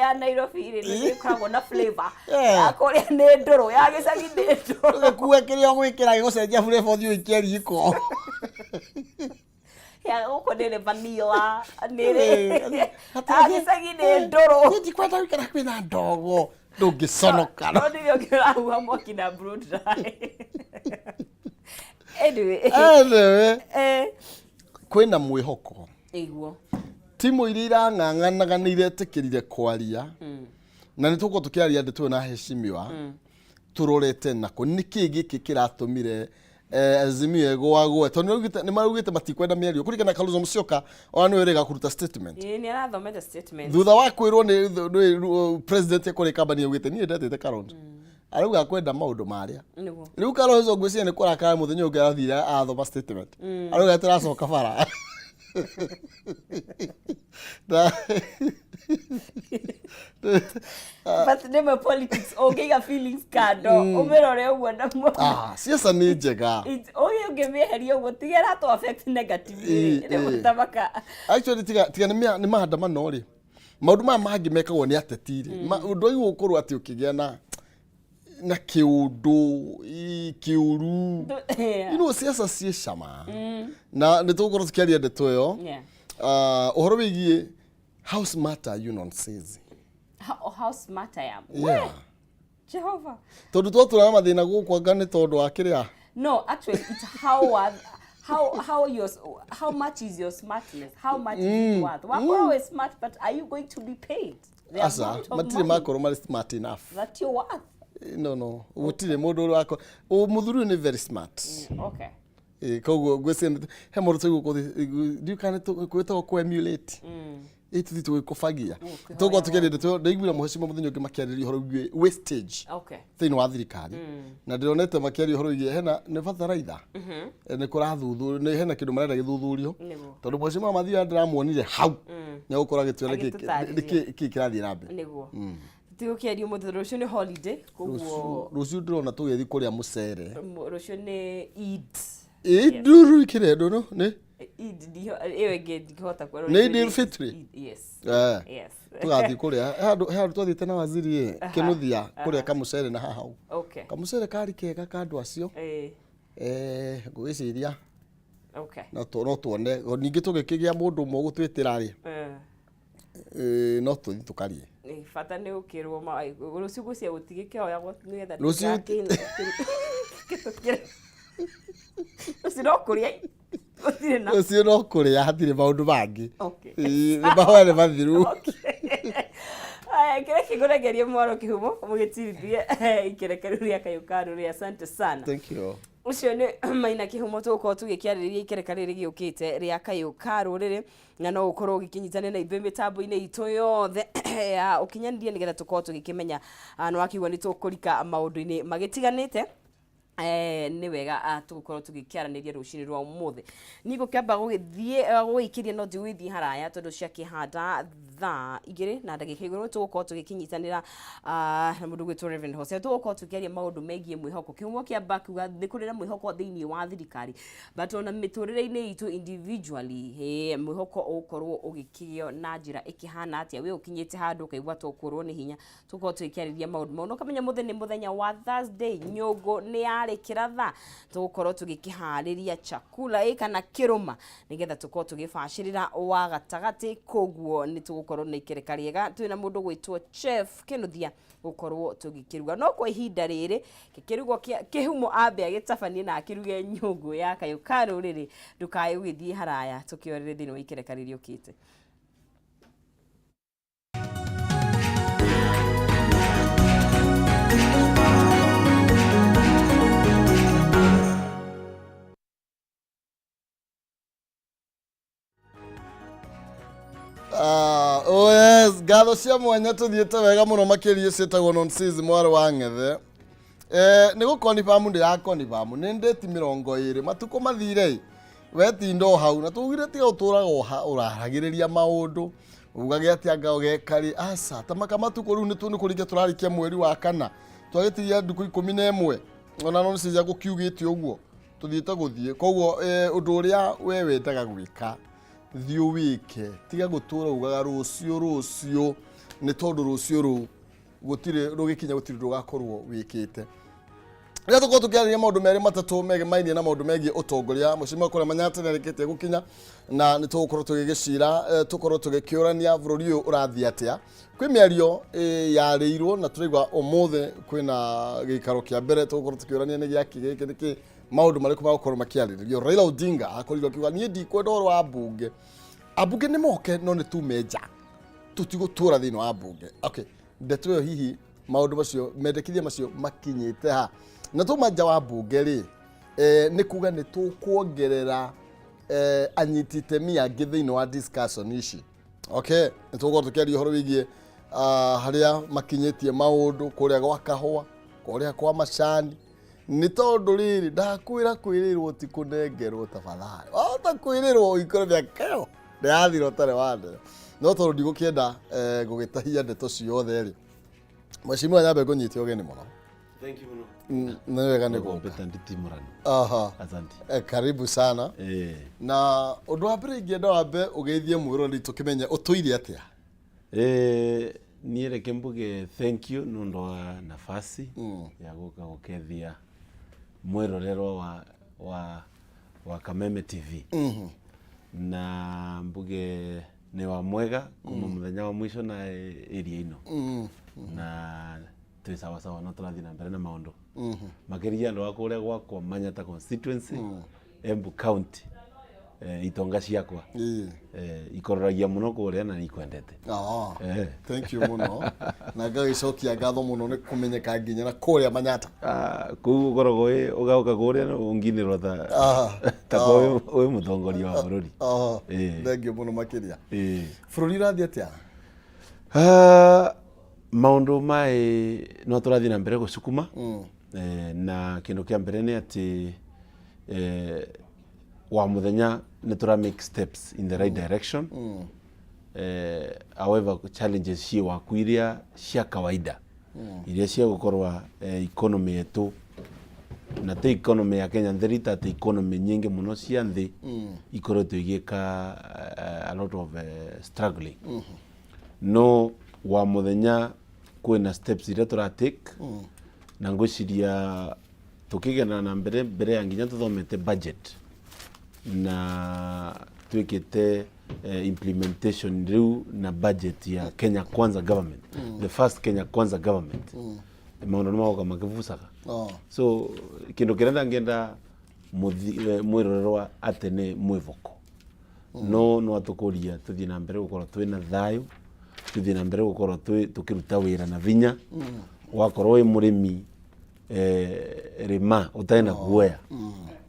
Ya Nairobi rĩ, nĩ ĩkoragwo na flavor. Yeah. Ya kũrĩa nĩ ndũrũ, ya gĩcagi nĩ ndũrũ. Ũgĩkue kĩrĩa ũgwĩkĩra gĩgũcenjia flavor ũthiĩ ũikie riko. Ya gũkũ nĩ rĩ vanilla, nĩ rĩ Eh, ya gĩcagi nĩ ndũrũ. Niĩ ndikwenda gũikara kwĩna ndogo ndũngĩconoka. No nĩrĩo ũngĩrahuha mwaki na blow dry. Anyway. Anyway, Eh, kwĩna mwĩhoko. Ĩguo. Timu iria irang'ang'anaga nĩ iretĩkĩrire kwaria na nĩ tũgũkorwo tũkĩaria ndeto ĩyo na heshimiwa tũrorete nako nĩkĩ gĩkĩ kĩratũmire Azimio ĩgwagwe tondũ nĩ maraugĩte matikwenda mĩario kũringana na Kalonzo Musyoka ona nĩwe ũrega kũruta statement. Ĩĩ, nĩ arathomete statement. Thutha wa kwĩrwo nĩ president kũrĩ kambani augĩte niĩ ndetĩte Kalonzo arauga kwenda maũndũ marĩa. Nĩguo. Rĩu Kalonzo ngwĩciria nĩ kũrakara mũthenya ũngĩ arathire athoma statement arauga tũracoka bara. But nĩmwe politics ũngĩiga feelings kando ũmĩrore ũguo na mo. Ah, siasa nĩ njega. Ũyũ ũngĩmĩeheria ũguo tiga ĩratũ affect negatively rĩmwe ta maka. Actually tiga nĩ maandamano rĩ, maũndũ maya mangĩ mekagwo nĩ ateti rĩ, ũndũ ũyũ ũkorwo atĩ ũkĩgĩa na kĩũndũ kĩũru. Siasa ciĩ cama na nĩ tũgũkorwo tũkĩaria ndeto ĩyo. Ah, ũhoro wĩgiĩ how smart are you nonsense. How smart I am. Yeah. Jehovah. Tondũ twatũra na mathĩna gũkũ anga nĩ tondũ wa kĩrĩa. No, actually it's how worth, how how your how much is your smartness? How much is it worth? Wakorwo wĩ smart, but are you going to be paid the Aca, amount of matirĩ money makorwo marĩ smart enough. that you're worth? No, gũtirĩ mũndũ ũrĩ wako mũthuri ũyũ nĩ very smart. Okay. Koguo ngwĩciria he mũndũ tũigua ndiũ kana gwĩtagwo kũ emulate. Tũthiĩ tũgĩkobagia tũgũkorwo tũkĩaria ndeto ĩyo. Ndaiguire mũhecima mũthenya ũngĩ makĩarĩria ũhoro wĩgiĩ wastage thĩinĩ wa thirikari na ndĩronete makĩaria ũhoro wĩgiĩ hena nĩ bataraitha. Nĩ kũrathuthurio, nĩ hena kĩndũ marenda gĩthuthurio tondũ mũhecima Mathiaga ndĩramuonire hau nĩ egũkorwo agĩtwĩra Agĩtũtarĩria. nĩkĩ kĩrathiĩ na mbere. Nĩguo. Tũtigũkĩaria ũmũthĩ tondũ rũciũ nĩ holiday, koguo Rũciũ ndĩrona tũgĩthiĩ kũrĩa mũcere. Rũciũ nĩ Eid. Nduru ikĩrĩ ndũrũ nĩ Eid ĩyo ĩngĩ ndingĩhota kwĩrwo. Nĩ Eid al-Fitr? Eid, yes. Yes. Tũgathiĩ kũrĩa he handũ twathiĩte na waziri ĩ Kĩnuthia kũrĩa kamũcere na haha ũguo. Kamũcere karĩ kega ka andũ acio. Ngwĩciria no tuone ningĩ tũgĩkĩgĩa mũndũ ũmwe ũgũtwĩtĩra rĩ, no tũthiĩ tũkarie. Bata nĩ ũkĩrwo rũciũ ngwĩciria gũtigĩkĩhoyagwo nĩgetha Rũciũ rũciũ no kũrĩa gũtirĩ na Rũciũ no kũrĩa hatirĩ maũndũ mangĩ. Okay. Nĩ mahoya nĩ mathiru. Aya, kĩrĩa kĩngũregeria mwaro kĩhumo mũgĩtirithie ikereka rĩu rĩa kayũ ka rũrĩ. Asante sana. Thank you. Ũcio nĩ Maina Kĩhumo, tũgũkorwo tũgĩkĩarĩrĩria ikereka rĩrĩ rĩgĩũkĩte rĩa kayũ ka rũrĩrĩ, na no ũkorwo ũgĩkĩnyitanĩra na ithuĩ mĩtambo-inĩ itũ yothe ya ũkinyanĩria nĩgetha tũkorwo tũgĩkĩmenya. Nĩ wakĩigua nĩ tũkũrika maũndũ-inĩ magĩtiganĩte. Nĩ wega tũgũkorwo tũgĩkĩaranĩria rũcinĩ rwa ũmũthĩ. Niĩ ngũkĩamba gũgĩthiĩ gũgĩikĩria, no ndigũgĩthiĩ haraya tondũ ciakĩhanda thaa 2:00 tũgũkorwo tũgĩkĩnyitanĩra na mũndũ gwĩtwo Reverend Hosea. Tũgũkorwo tũkĩaria maũndũ megiĩ mwĩhoko. Kĩhumo kĩa kiuga nĩ kũrĩ na mwĩhoko thĩinĩ wa thirikari, but ona mĩtũrĩre-inĩ itũ individually, mwĩhoko ũgũkorwo ũgĩkĩgĩo na njĩra ĩkĩhana atĩa? Wĩ ũkinyĩte handũ ũkaigua tũkũrwo nĩ hinya. Tũkorwo tũgĩkĩarĩria maũndũ mau. Na ũkamenya mũthĩ nĩ mũthenya wa Thursday, nyũngũ nĩ yarĩ kĩratha, tũgũkorwo tũgĩkĩharĩria chakula kana kĩrũma nĩgetha tũkorwo tũgĩbacĩrĩra wa gatagatĩ. Koguo nĩ tũgũkorwo na ikereka rĩega twĩna mũndũ gwĩtwo Chef Kĩnuthia gũkorwo tũgĩkĩruga. No kwa ihinda rĩrĩ kĩrugo kĩa kĩhumo ambe agĩtabanie na akĩruge nyũngũ ya kayũ ka rũrĩrĩ. Ndũkae ũgĩthiĩ haraya, tũkĩorere thĩinĩ wa ikereka rĩrĩ rĩũkĩte. Ah, oh yes, ngatho cia mwanya tũthiĩte wega mũno makĩria ciĩtagwo nonsense mwarĩ wa ng'ethe. Nĩ gũkonibamu ndĩrakonibamu nĩ ndĩti 20 matukũ mathire ĩ wetinda o hau na tugire tiga ũtũraga ũraragĩrĩria maũndũ ugage atĩ anga ũgeka rĩ aca ta maka matukũ rĩu nĩ kũrĩkia tũrarĩkia mweri wa kana twagĩtigia ndukũ 11 ona nonsense gũkiugĩte ũguo tũthiĩte gũthiĩ koguo ũndũ ũrĩa we wendaga gwĩka thiĩ ũwĩke tiga gũtũra ugaga rũciũ rũciũ. Nĩ tondũ rũciũ rũu gũtirĩ rũgĩkinya, gũtirĩ rũgakorwo wĩkĩte. Rĩrĩa tũkorwo tũkĩarĩria maũndũ merĩ matatũ megemainie na maũndũ megiĩ ũtongoria, mũcimio kũrĩa Manyata nĩ arĩkĩtie gũkinya na nĩ tũgũkorwo tũgĩgĩcira, tũkorwo tũgĩkĩũrania bũrũri ũyũ ũrathiĩ atĩa. Kwĩ mĩario yarĩirwo na tũraigua ũmũthĩ kwĩna gĩikaro kĩa mbere, tũgũkorwo tũkĩũrania nĩ gĩakĩ gĩkĩ, nĩkĩ, maũndũ marĩkũ magũkorwo makĩarĩrĩrio. Raila Odinga akorirwo akiuga niĩ ndikwenda ũhoro wa mbunge, ambunge nĩ moke no nĩ tume nja, tũtigũtũra thĩinĩ wa mbunge. Okay, ndeto ĩyo hihi maũndũ macio, mendekithia macio makinyĩte ha? Na tuma nja wa mbunge rĩ, nĩ kuga nĩ tũkuongerera anyiti itemi angĩ thĩinĩ wa discussion ici. Okay, nĩ tũgũkorwo tũkĩaria ũhoro wĩgiĩ harĩa makinyĩtie maũndũ kũrĩa gwa kahũa, kũrĩa kwa macani, nĩ tondũ rĩrĩ ndakwĩra kwĩrĩrwo ti kũnengerwo. Tafadhali, wahota kwĩrĩrwo ũikore mĩaka ĩyo ndĩrathira ũtarĩ waneo, no tondũ ndigũkĩenda gũgĩtahia ndeto ciothe rĩ, mheshimiwa, nyambe ngũnyite ũgeni mũno. Thank you muno. Nĩ wega nĩ gũka. Gũka nditi Murano. Asante. Karibu sana. Na ũndũ wa mbere ingĩenda wambe ũgeithie mwĩroreri tũkĩmenye ũtũire atĩa. Niĩ reke mbuge thank you nĩ ũndũ wa nafasi ya gũka gũkethia mwĩrorerwa wa Kameme TV. Na mbuge nĩ wa mwega kuma mũthenya wa mwisho na area ino. Na twĩ sawa sawa, no tũrathiĩ na mbere na maũndũ. Makĩria andũ a kũrĩa gwakwa Manyata constituency, Embu County, itonga ciakwa ikororagia mũno kũrĩa na nĩ ikwendete. Thank you mũno na ngagĩcokia ngatho mũno nĩ kũmenyeka nginya na kũrĩa Manyata. Ah, kũu ũkoragwo wĩ ũgaũka kũrĩa ũnginĩrwo ta ta ko wĩ mũtongoria wa bũrũri. Thank you mũno makĩria. Bũrũri ũrathiĩ atĩa? Ah, maũndũ maĩ no tũrathiĩ na mbere gũcukuma. Na kĩndũ kĩa mbere nĩ atĩ wa mũthenya nĩ tũra make steps in the right direction. However, challenges ciĩ waku iria cia kawaida, iria cia gũkorwa economy yetu na ti economy ya Kenya ntheri, ta atĩ economy nyingĩ mũno cia nthĩ ikoretwo igĩka a lot of struggling. No wa mũthenya kwĩna steps iria tũra take na ngwĩciria tũkĩgenda na mbere mbere ya nginya tũthomete budget na twĩkĩte implementation rĩu na budget ya Kenya Kwanza government, the first Kenya Kwanza government, maũndũ nĩ magoka makĩbucaga. So kĩndũ kĩrĩa ndangĩenda mwĩrorerwa atĩ nĩ mwĩvoko no no atũkũria tũthiĩ na mbere gũkorwo twĩna thayũ, tũthiĩ na mbere gũkorwo tũkĩruta wĩra na vinya. Wakorwo wĩ mũrĩmi, rĩma ũtarĩ na guoya.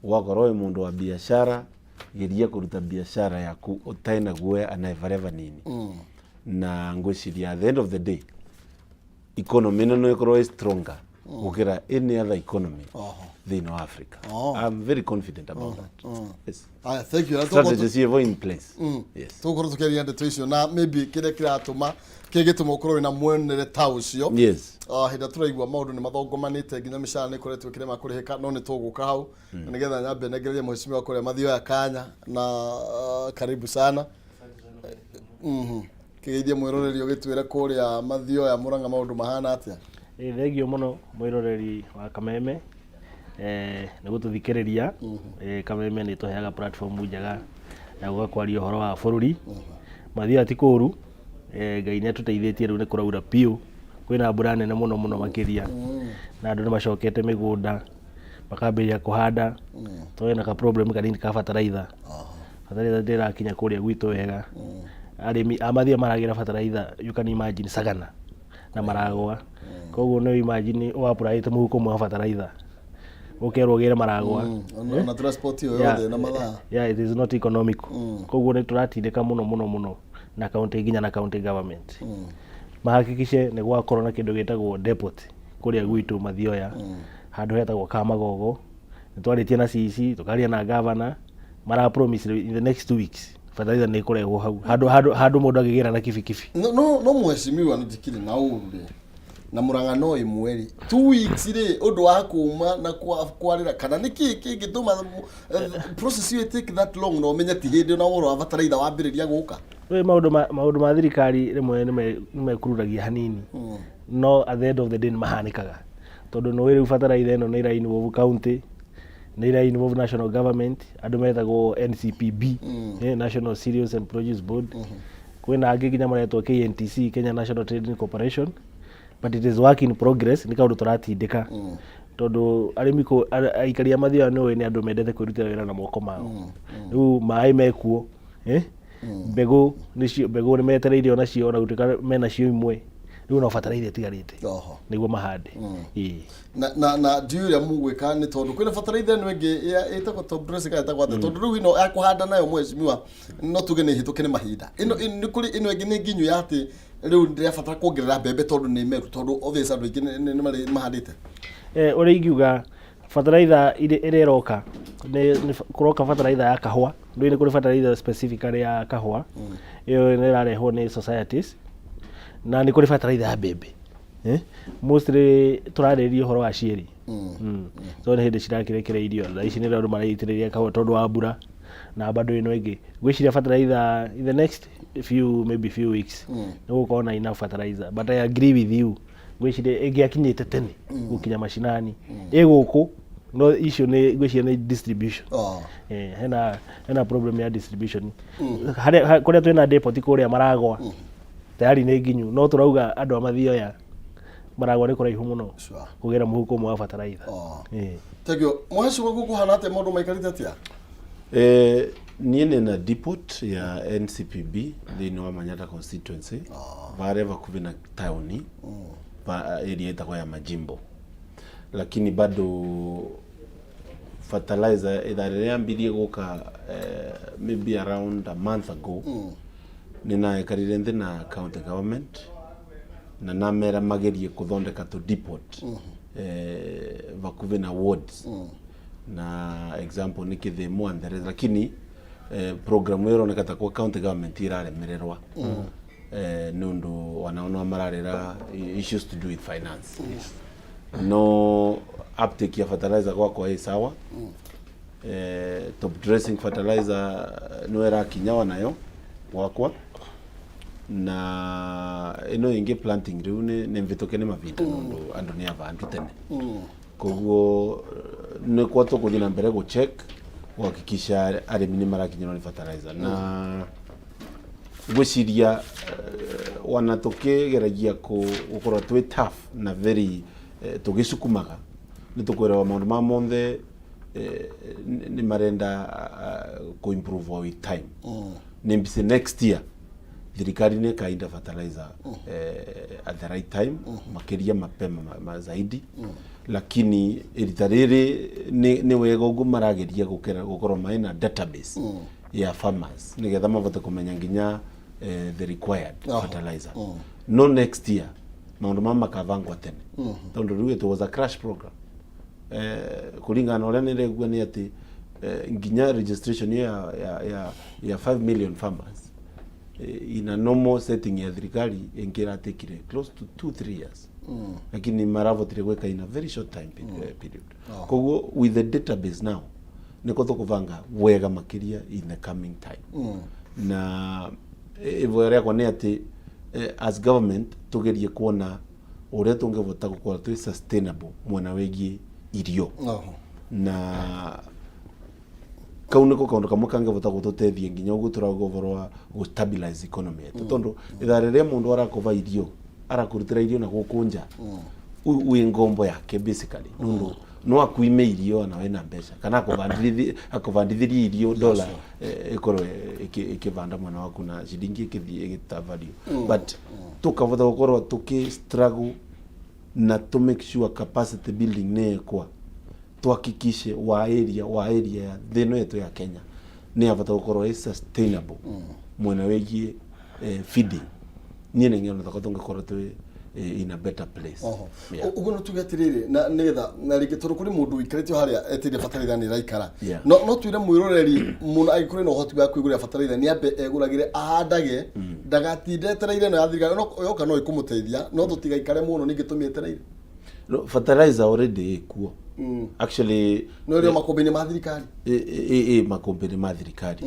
Wakorwo wĩ mũndũ wa biashara, geria kũruta biashara yaku ũtarĩ na guoya anae varia vanini. Na ngwĩciria at the end of the day economy ĩno no ĩkorwo ĩ stronger gũkĩra any other economy thĩinĩ wa Africa. I'm very confident about that, yes. Aya, thank you. Na strategies ciĩvo in place, yes. Tũgũkorwo tũkĩaria ndeto icio na maybe kĩrĩa kĩratũma kĩgĩtũma ũkorwo wĩna muonere ta ũcio. Hĩndĩ ĩrĩa tũraigua maũndũ nĩ mathongomanĩte, nginya mĩcara nĩ ĩkoretwo ĩkĩrema kũrĩhĩka, no nĩ tũgũka hau na nĩgetha nyambe nengererie mheshimiwa kũrĩa Mathioya kanya na karibu sana. Kĩgeithie mwĩroreri ũgĩtwĩre kũrĩa Mathioya Mũrang'a maũndũ mahana atĩa. Ĩ, thengio mũno mwĩroreri wa Kameme nĩ gũtũthikĩrĩria. Kameme nĩ ĩtũheaga platform njega ya gũka kwaria ũhoro wa bũrũri. Mathioya ti kũru, Ngai nĩ atũteithĩtie, rĩu nĩ kũraura biũ, kwĩna mbura nene mũno mũno makĩria na andũ nĩ macokete mĩgũnda makambĩrĩria kũhanda. Tũrĩ na ka problem kanini ka bataraitha, bataraitha ndĩrakinya kũrĩa gwitũ wega. Arĩmi a Mathioya maragĩra bataraitha, you can imagine, Sagana na Maragwa. Koguo no imagine ũapuraĩte mũhuko ũmwe wa bataraitha ũkerwo ũgĩre Maragwa. Ona transport ĩyo yothe na mathaa. Yeah, it is not economical. Koguo nĩ tũratindĩka mũno mũno mũno na county, nginya na county government mahakikishe nĩ gwakorwo na kĩndũ gĩtagwo depot kũrĩa gwitũ Mathioya, handũ hetagwo Kamagogo. Nĩ twarĩtie na CC, tũkaria na governor, mara promise in the next 2 weeks bataraitha nĩ ĩkũrehwo hau handũ mũndũ angĩgĩra na kibikibi. No mheshimiwa, nĩ ndikĩrĩ na ũru rĩ na Mũrang'a no ĩmwe rĩ, 2 weeks rĩ, ũndũ wa kuma na kwarĩra kana nĩ kĩĩ kĩngĩtũma process ĩyo take that long na ũmenye ti hĩndĩ ona ũhoro wa bataraitha wambĩrĩria gũka? Rĩu maũndũ ma thirikari rĩmwe nĩ mekururagia hanini, no at the end of the day nĩ mahanĩkaga, tondũ nĩ rĩu bataraitha ĩno nĩ ĩra involve county, nĩ ĩra involve national government, andũ metagwo NCPB, National Cereals and Produce Board. Kwĩna angĩ nginya maretwo KNTC, Kenya National Trading Corporation, but it is work in progress. Nĩ kaũndũ tũratindĩka, tondũ arĩmi aikari a Mathioya nĩ ũĩ nĩ andũ mendete kwĩrutĩra wĩra na moko mao. Rĩu maĩ mekuo, mbegũ nĩcio, mbegũ nĩ metereire onacio, ona gũtuĩka menacio imwe, rĩu no bataraitha ĩtigarĩte nĩguo mahande. Ĩĩ. Na ndiũĩ ũrĩa mũgwĩka, nĩ tondũ kwĩna bataraitha ĩno ĩngĩ ĩtagwo top dressing kana ĩtagwo atĩa, tondũ rĩu ĩno ya kũhanda nayo, mheshimiwa, no tuge nĩ hĩtũke nĩ mahinda. Ĩno nĩ kũrĩ ĩno ĩngĩ nĩ nginyu ya atĩ rĩu ndĩrabatara kuongerera mbembe, tondũ nĩ meru, tondũ obvious andũ aingĩ nĩ mahandĩte. Ũrĩa ingiuga, bataraitha ĩrĩa ĩroka nĩ kũroka bataraitha ya kahũa. Rĩu nĩ kũrĩ bataraitha specifically ya kahũa, ĩyo nĩ ĩrarehwo nĩ societies, na nĩ kũrĩ bataraitha ya mbembe. Mostly tũrarĩrĩria ũhoro wa ciĩrĩ, so nĩ hĩndĩ cirakĩrekereirio thaa ici, nĩ andũ maraitĩrĩria kahũa tondũ wa mbura, na bado ĩno ĩngĩ ngwĩciria bataraitha in the next few, maybe few weeks, nĩ gũkorwo na enough fertilizer. But I agree with you, ngwĩciria ĩngĩakinyĩte tene gũkinya macinani ĩ gũkũ, no icio nĩ ngwĩciria nĩ distribution. Hena problem ya distribution harĩa kũrĩa twĩna depot kũrĩa Maragwa tayari nĩ nginyu, no tũrauga andũ a Mathioya, Maragwa nĩ kũraihu mũno kũgĩra mũhuko ũmwe wa bataraitha. Thank you. Mheshimiwa, gũkũ hana atĩa? Maũndũ maikarĩte atĩa? Niĩ nĩ depot ya NCPB thĩinĩ wa Manyata constituency, varĩa vakuvi na taũni, area ĩtagwo ya Majimbo, lakini bado fertilizer ithaa rĩrĩa yambirie gũka, maybe around a month ago, nĩ naekarire nthĩ na county government na namera magerie kũthondeka tũ depot vakuvi na wards, na example nĩ Kĩthĩmũ and the rest, lakini program ĩyo ĩroneka ta kwa county government iraremererwa nĩ ũndũ wanao no mararĩra issues to do with finance. No uptake ya fertilizer gwakwa ĩ sawa. Top dressing fertilizer no ĩrakinya wanayo gwakwa, na ĩno ĩngĩ planting rĩu nĩ mvĩtũke nĩ mavinda, nondũ andũ nĩ avandu tene. Koguo nĩ kwa tũgũthiĩ na mbere gũcheck kuhakikisha arĩmi nĩ marakinyĩrwo nĩ fertilizer, na ngwĩciria wana tũkĩgeragia gũkorwo twĩ tough na very tũgĩcukumaga, nĩ tũkwĩrewa maũndũ ma monthe nĩ marenda kũ improve with time. Nĩ mbici next year thirikari nĩ ĩkainda fertilizer at the right time, makĩria mapema zaidi, lakini rita rĩrĩ nĩ wega ũguo marageria gũkorwo maĩ na database ya farmers nĩgetha mabote kũmenya nginya the required fertilizer. No next year maũndũ ma makabangwa tene, tondũ rĩu it was a crash program. Kũringana na ũrĩa nĩregua nĩ atĩ nginya registration ya 5 million farmers, in a normal setting ya thirikari ĩngĩ ĩratekire close to 2 3 years, lakini maravotire gwĩka in a very short time period. Koguo with the database now nĩko tũkũbanga wega makĩria in the coming time. Na ivoya rĩakwa nĩ atĩ as government tũgerie kuona ũrĩa tũngĩbota gũkorwo twĩ sustainable mwena wĩgiĩ irio, na kau nĩko kaũndũ kamwe kangĩbota gũtũteithia nginya ũguo tũrauga ũhoro wa gũ stabilize economy yetu, tondũ ithaa rĩrĩa mũndũ arakũva irio, arakũrutĩra irio na gũkũ nja, wĩ ngombo yake basically, nũndũ no akuime irio na wĩna mbeca, kana akũbandithĩrie irio dola ĩkorwo ĩkĩbanda mwena waku na ciringi ĩkĩthiĩ ĩgĩta value. But tũkabota gũkorwo tũkĩ struggle na to make sure capacity building nĩ ekwa, tuhakikishe wa area ya thĩ ĩno yetu ya Kenya nĩ yabata gũkorwo ĩ sustainable mwena wĩgiĩ feeding. Niĩ nĩ ngĩona taka tũngĩkorwo twĩ in a better place. Yeah. Ũguo no tuge atĩrĩrĩ, na nĩgetha na rĩngĩ, tondũ kũrĩ mũndũ ũikarĩte o harĩa eteire bataraitha nĩ ĩraikara, no twĩre mwĩroreri mũno angĩkorwo ena ũhoti wa kwĩgũrĩra bataraitha, nĩ ambe egũragĩre ahandage, ndagatinde etereire ĩno ya thirikari. No yoka no ĩkũmũteithia, no tũtigaikare mũno ningĩ tũmĩetereire. No, fertilizer already ĩkuo actually. No ĩrĩ o makũmbĩ-inĩ ma thirikari. Ĩ makũmbĩ-inĩ ma thirikari.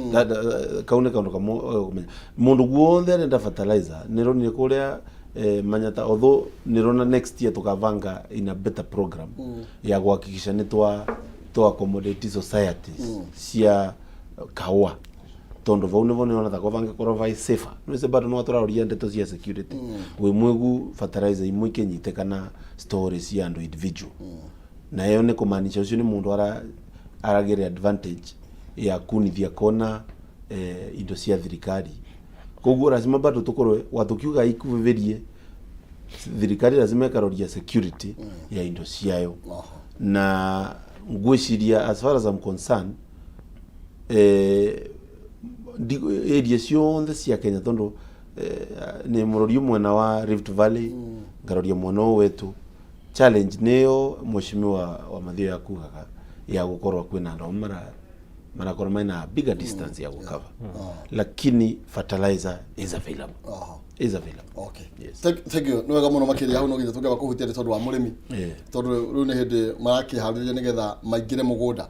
Kau nĩ kaũndũ kamwe kũmenya mũndũ guothe arenda fertilizer nĩronire kũrĩa Manyata, although nĩrona next year tukavanga in a better program ya kuhakikisha nĩ twa twa accommodate societies cia kahũa, tondu vau nivo niona ta vangikorwo vai safer. Nwise bado no tũraroria ndeto cia security wi mwigu fertilizer imwe ikinyitikana story cia andu individual, na ĩyo nĩ kũmaanisha ũcio nĩ mũndũ aragĩre advantage ya kunithia kona indo cia thirikari. Koguo lazima bado tukorwe watukiuga ikuvivirie thirikari, lazima ĩkaroria security ya indo ciayo. Na ngwĩciria, as far as I'm concerned, area ciothe cia Kenya, tondu nĩ mũrori mwena wa Rift Valley, ngaroria mwena ũyũ wetu, challenge nĩyo mheshimiwa wa Mathioya akugaga ya gũkorwo kwĩna andũ amwe marakorwo mena bigger distance ya gũcover, lakini fertilizer is available, is available. Okay. Yes. Thank you. Nĩ wega mũno makĩria. Hau no nginya tũngĩamba kũhutia nĩ tondũ wa mũrĩmi, tondũ rĩu nĩ hĩndĩ marakĩharĩria nĩgetha maingĩre mũgũnda.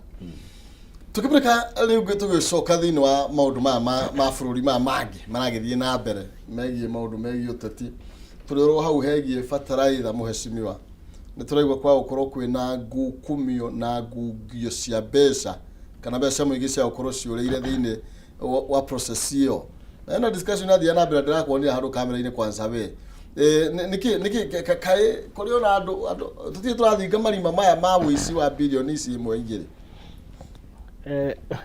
Tũkĩmũrĩka rĩu tũgĩcoka thĩinĩ wa maũndũ maya ma bũrũri maya mangĩ maragĩthiĩ na mbere megiĩ maũndũ megiĩ ũteti, tũrĩ oro hau hegiĩ bataraitha, mũhecimiwa, nĩ tũraigua kwa gũkorwo kwĩna ngukumio na ngungio cia mbeca kana mbeca cia mũingĩ cia gũkorwo ciũrĩire thĩinĩ wa process ĩyo, na ĩno discussion ĩrathiĩ na mbere. Ndĩrakuonire handũ kamera-inĩ kwanza we. Nĩkĩ kaĩ kũrĩ ona andũ tũtirĩ tũrathinga marima maya ma ũici wa bilioni ici ĩmwe igĩrĩ?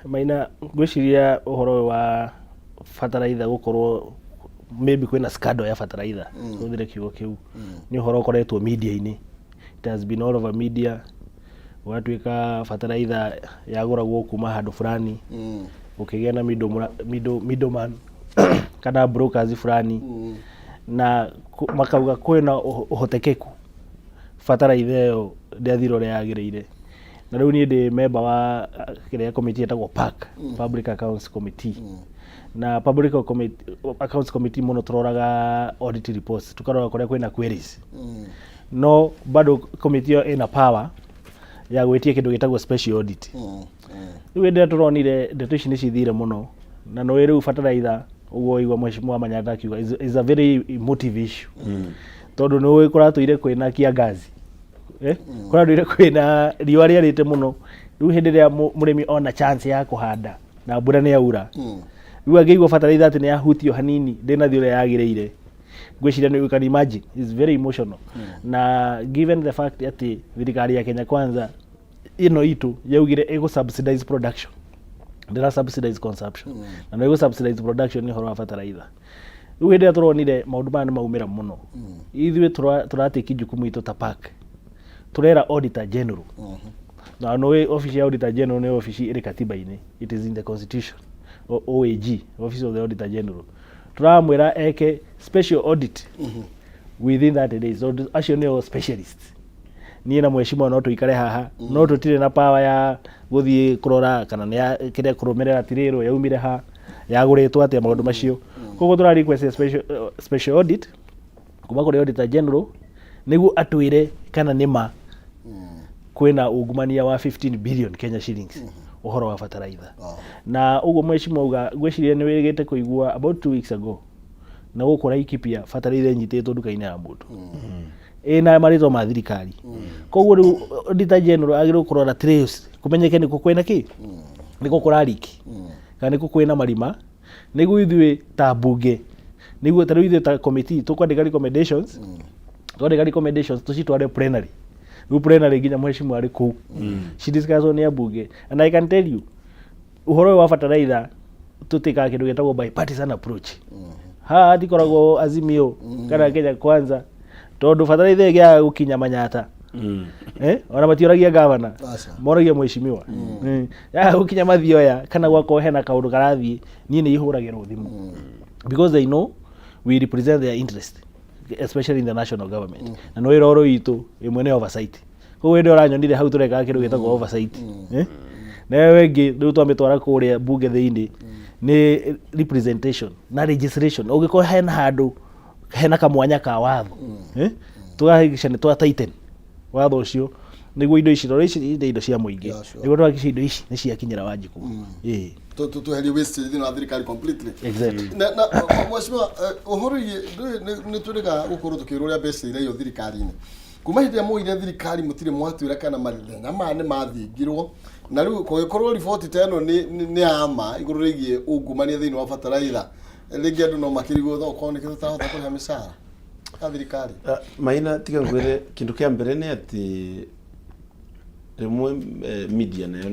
Maina, ngwĩciria ũhoro ũyũ wa bataraitha gũkorwo maybe kwĩna scandal ya bataraitha, hũthĩre kiugo kĩu, nĩ ũhoro ũkoretwo media-inĩ. It has been all over media. Gũgatuĩka bataraitha yagũragwo kuma handũ fulani, gũkĩgĩa na middleman kana brokers fulani, na makauga kwĩna ũhotekeku bataraitha ĩyo ndĩathire ũrĩa yagĩrĩire. Na rĩu niĩ ndĩ member wa kĩrĩa committee ĩtagwo PAC, Public Accounts Committee. Na Public Accounts Committee mũno tũroraga audit reports, tũkarora kũrĩa kwĩna queries, no bado committee ĩyo ĩna power ya gwĩtia kĩndũ gĩtagwo special audit. Rĩu hĩndĩ ĩrĩa tũronire ndeto ici nĩ cithire mũno, na nĩ rĩu bataraitha ũguo igua mheshimiwa Manyatta akiuga is a very emotive issue, tondũ nĩ ũĩ kũratũire kwĩna kiangazi, kũratũire kwĩna riũa rĩarĩte mũno. Rĩu hĩndĩ ĩrĩa mũrĩmi ona chance ya kũhanda na mbura nĩ yaura, rĩu angĩigua bataraitha atĩ nĩ yahutio hanini, ndĩnathiĩ ũrĩa yagĩrĩire, ngwĩciria nĩ you can imagine is very emotional. Na given the fact atĩ thirikari ya Kenya Kwanza ĩno itũ yaugire ĩgũ subsidize production, ndĩra subsidize consumption, na no ĩgũ subsidize production nĩ ũhoro wa bataraitha. Rĩu hĩndĩ ĩrĩa tũronire maũndũ maya nĩ maumĩra mũno, ithuĩ tũratĩki jukumu itũ ta PAC, tũrera Auditor General. Na nĩ ofici ya Auditor General nĩ ofici ĩrĩ katiba-inĩ, it is in the constitution. OAG, Office of the Auditor General, tũramwĩra eke special audit within 30 days, tondũ acio nĩo specialists. Niĩ na mheshimiwa no tũikare haha, no tũtirĩ na power ya gũthiĩ kũrora kana nĩ kĩrĩa kũrũmĩrĩra tirĩrwo yaumire ha, yagũrĩtwo atĩa, maũndũ macio. Koguo tũra request special audit kuma kũrĩ Auditor General nĩguo atwĩre kana nĩ ma kwĩna ungumania wa 15 billion Kenya shillings ũhoro wa bataraitha. Na ũguo mheshimiwa auga, ngwĩciria nĩ wĩrĩgĩte kũigua about 2 weeks ago na gũkũ Laikipia bataraitha ĩnyitĩtwo nduka-inĩ ya mũndũ ĩna marĩtwa ma thirikari. Koguo rĩu Auditor General agĩrĩirwo kũrora trails, kũmenyeke nĩkũ kwĩna kĩ, nĩkũ kũrariki kana nĩkũ kwĩna marima, nĩguo ithuĩ ta mbunge, nĩguo ta rĩu ithuĩ ta committee tũkwandĩka recommendations, twandĩka recommendations tũcitware plenary. Rĩu plenary nginya mheshimiwa arĩ kũu ci discusswo nĩ ambunge. And I can tell you, ũhoro ũyũ wa bataraitha tũtĩkaga kĩndũ gĩtagwo bipartisan approach. Haha hatikoragwo Azimio kana Kenya Kwanza, tondũ bataraitha ĩngĩaga gũkinya Manyata, ona matioragia gavana. Aca. Moragia mheshimiwa. Yaga gũkinya Mathioya kana gwakorwo hena kaũndũ karathiĩ, niĩ nĩ ihũragĩrwo thimũ because they know we represent their interest, especially in the national government. Na nĩ wĩra ũrũ witũ ĩmwe nĩ oversight. Koguo hĩndĩ ĩyo ũranyonire hau tũrekaga kĩndũ gĩtagwo oversight, na ĩyo ĩngĩ rĩu twamĩtwara kũrĩa bunge thĩinĩ nĩ representation na legislation. Ũngĩkorwo hena handũ hena kamwanya ka watho, tũgahakikisha nĩ twa tighten. Watho ũcio nĩguo indo ici, tondũ ici nĩ indo cia mũingĩ. Yeah, sure. Nĩguo tũhakikishe indo ici nĩ ciakinyĩra Wanjikũ. Ĩĩ. Tweherie waste thĩinĩ wa thirikari completely. Exactly. Na mheshimiwa, ũhoro wĩgiĩ ndũĩ nĩ twĩrĩga gũkorwo tũkĩrwo ũrĩa mbeca iraiywo thirikari-inĩ. Kuma hĩndĩ ĩrĩa mwoire thirikari mũtirĩ mwatwĩra kana mathĩna maya nĩ mathingirwo, na rĩu kũngĩkorwo riboti ta ĩno nĩ ya ma igũrũ rĩgiĩ ungumania thĩinĩ wa bataraitha, rĩngĩ andũ no makĩrigwo no ũkorwo nĩkĩo tũtarahota kũrĩha mĩcara ya thirikari. Ah, Maina, tiga ngwire kindu kia mbere ni ati rimwe media nayo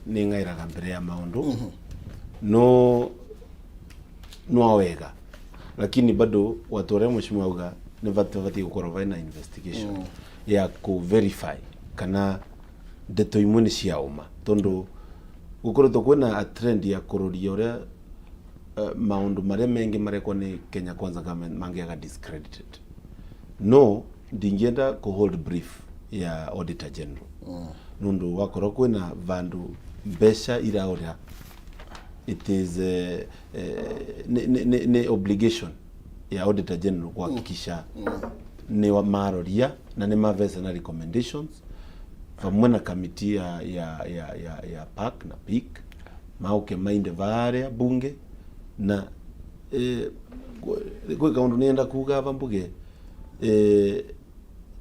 ni ng'airaga mbere ya maundu no no wega, lakini bado watu aria mheshimiwa auga ni bati gukorwo vaina investigation ya ku verify kana ndeto imwe ni cia uma, tondu gukoretwo kwina a trend ya kuroria uria maundu maria mengi marekwo ni Kenya Kwanza government mangiaga discredited. No ndingienda ku hold brief ya Auditor General nundu wakorwo kwina vandu mbeca iraura, it is ni obligation ya Auditor General kuhakikisha ni maroria na ni mavesa na recommendations pamwe na kamiti ya PAC na PIC mauke mainde varia bunge. Na gwĩ kaundu nienda kuga ava mbuge,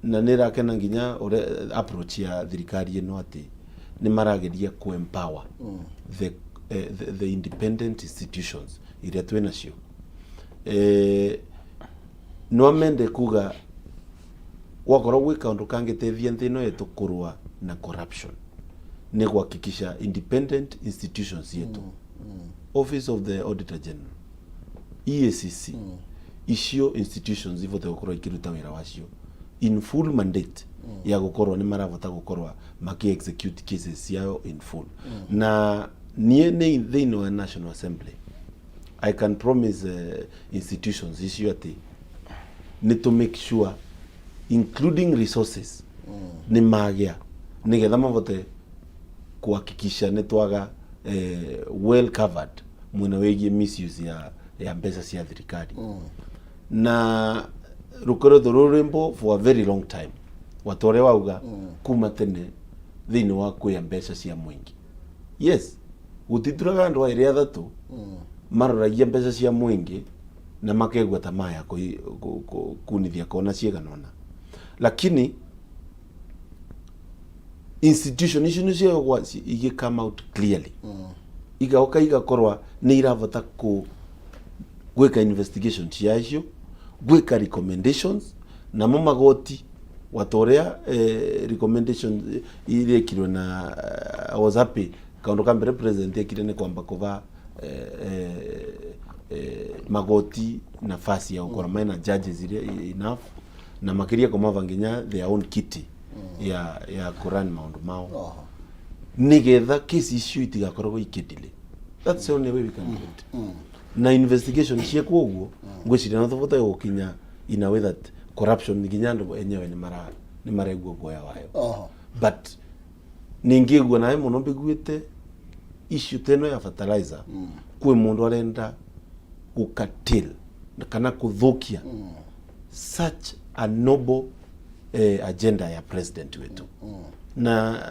na nĩrakena nginya ũrĩa approach ya thirikari ĩno atĩ nĩ marageria ku empower the independent institutions iria twĩ nacio. No amende kuga gwakorwo gwĩ kaundu kangĩteithia nthĩ ĩno yetu kũrũa na corruption nĩ kuhakikisha independent institutions yetu, Office of the Auditor General, EACC, icio institutions ivote gukorwo ikiruta wira wacio in full mandate ya gukorwo ni marabota gukorwo maki execute cases ciao in full. Na niĩ nĩ thĩinĩ wa National Assembly, I can promise institutions icio atĩ nĩ to make sure, including resources, nĩ magĩa nĩgetha mavote kuhakikisha nĩ twaga well covered mwena wĩgiĩ misuse ya mbeca cia thirikari. Na rukoretwo rũ rwĩmbo for a very long time, wata ũrĩa wauga kuma tene thĩinĩ wa kuya mbeca cia mũingĩ. Yes, gũtituraga andũ erĩ athatũ maroragia mbeca cia mũingĩ na makegua ta maya kunithia kona ciigana ũna, lakini institution icio nĩcio gwa igĩ come out clearly, igoka igakorwa nĩ irabota ku gwĩka investigation ciacio, gwĩka recommendations, namo magoti wata ũrĩa recommendation irekirwe. Na I was happy, kaundu ka mbere president ekire nĩ kwamba kuva magoti nafasi ya gukorwo mena judges iria enough, na makiria kumava nginya their own kitty ya kuran maundu mao nigetha kesi icio itigakoragwo ikĩdelay. That's the only way we can do it. Na investigation ciekwo ũguo, ngwĩciria no tũbote gũkinya in a way that corruption nginya andũ enyewe nĩ maraigua guoya wayo. But ningĩgua nawe mũno mbiguĩte issue ta ĩno ya fertilizer, kwĩ mũndũ arenda gũkatil kana kũthũkia such a noble agenda ya president wetu, na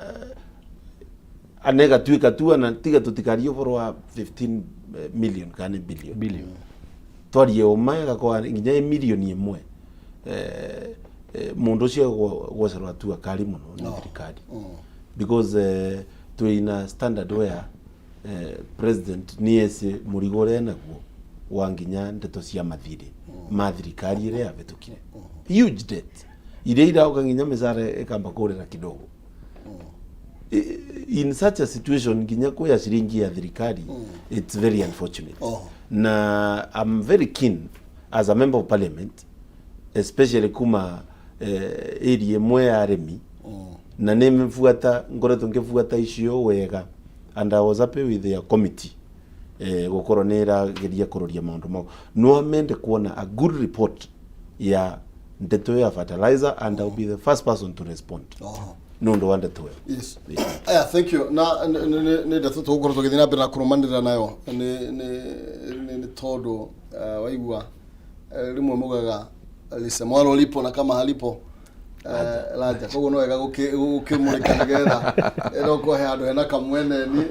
anegatuĩka tu ana tiga tutikarie ũhoro wa 15 million kana billion. Billion. Twarie ũma ĩgakorwo nginya ĩ milioni ĩmwe, mũndũ ũcio gwecerwo atua kari mũno nĩ thirikari, because twĩ in a standard where president nĩ ecĩ mũrigo ũrĩa enaguo wa nginya ndeto cia mathirĩ ma thirikari ĩrĩa yahĩtũkire, huge debt iria iraũka nginya mĩcara ĩkamba kũrĩra kidogo. In such a situation, nginya kuya ciringi ya thirikari, it's very unfortunate. Na I'm very keen as a member of parliament, especially kuma area ĩmwe ya arĩmi, na nĩ mbuata ngoretwo ngĩbuata icio wega, and I was happy with their committee gũkorwo nĩ ĩrageria kũroria maũndũ mau. No amende kuona a good report ya ndeto ya fertilizer, and I'll be the first person to respond nĩ ũndũ wa ndeto ĩyo. Yes. Aya, thank you. Na nĩ ndeto tũgũkorwo tũgĩthiĩ na mbere na kũrũmanĩrĩra nayo nĩ tondũ waigua rĩmwe mugaga lisemwalo lipo na kama halipo. Lanja koguo no wega gũkĩmũrĩka nĩgetha no kũhe handũ hena kamweneni